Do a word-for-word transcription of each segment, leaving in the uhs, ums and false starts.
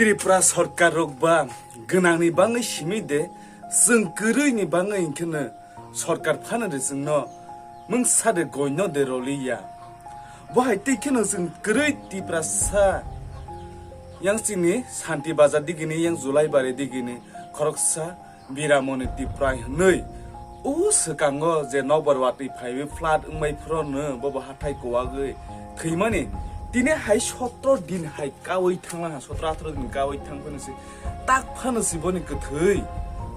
Tripura sorkar rok ba gwnangni bangwi simi de, chwng kwrwini bangwi hinkhe no sorkar phano de chwngno mungsa de goino de roliya. Bo hai tei kheno chwng kwrwi Tiprasa yang chini Santi Bazar digini, yang Julai Bari digini khoroksa Biramoni Tiprai hwnwi o swkango je nokbar watwi phaiwi flood wngmai phrono bobo hathai kuwagwi thwimani tini hai sotro din hai kawi thanglaha, sotro atro din kawi thang phano se tak phano se boni kwthwi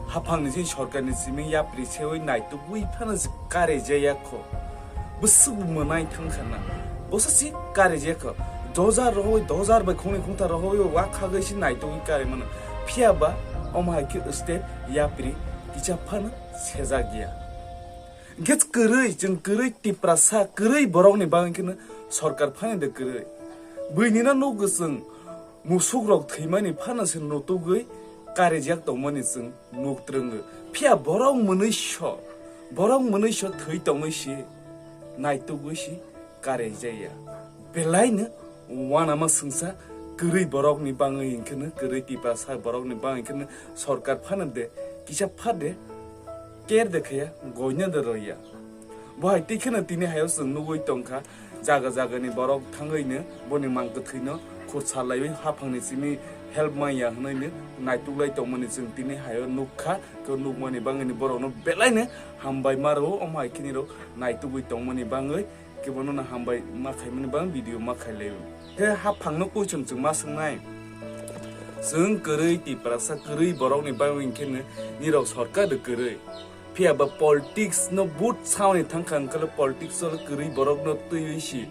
haphangni se sorkarni simi yapri sewi naitugwi phano se kare jaya kho. Bwswk bo mwnai thang kha na. Bosa si kare je kho. Dojar rohoi, dojar bai khongni khongthar rohoi, wa khagwi si naitugwi kare mano. Phiya ba omo hai khe step yapri kisa phano sejak ya. Get kwrwi, chwng kwrwi Tiprasa, kwrwi borokni bagwi kheno sorkar phano de kwrwi. Buini no nukgo chwng musuk rok thwimani phano se nutugwi karijak tongmani chwng nuk twrwngo. Phiya borok mwnwi so, borok mwnwi so thwi tongwi si naitugwi si karijaya. Belaino uanama swngsa kwrwi borokni bangwi hinkheno, kwrwi Tiprasa borokni bangwi hinkheno sorkar phano de kisa pha de care de khaya, goino de roya. Bo hai tei kheno tini hayo chwng nugwi tongkha, jaga jagani borok thangwino boni mang kwthwino khursa laiwi haphangni simi help manya hwnwino naituklai tongmani chwng tini hayo nukha. Khe nukmani bangwini borokno belaino hambai ma rwo, omo hai khini rok naitugwi tongmani bangwi kebono no hambai ma khaimani bang video ma khailai. Khe haphangno question chwng ma swngnai, chwng kwrwi Tiprasa kwrwi borokni bangwi hinkheno nirok sorkar de kwrwi. Phiya ba politics no but sauni thangkha, hwnkhe politics o kwrwi borok no twiwi si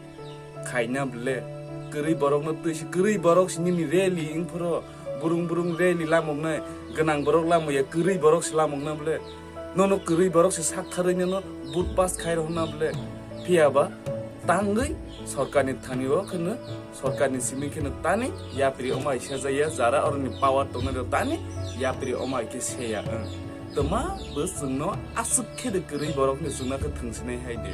khaina bole. Kwrwi borok no twi si, kwrwi borok si nini rally wngphuru burung burung rally lamoknai, gwnang borok lamaya, kwrwi borok si lamokna bole. Nono kwrwi borok si sak tharwi nono but pass khai rohorna bole. Phiya ba tangwi sorkarni thani o kheno, sorkarni simi kheno tani yapri omai sejaya, jara oroni power tongnai rok tani yapri omai khe seya wng. Twma bo chwngno aswk khe de kwrwi borokni chwngna khe thwngsinai hai de.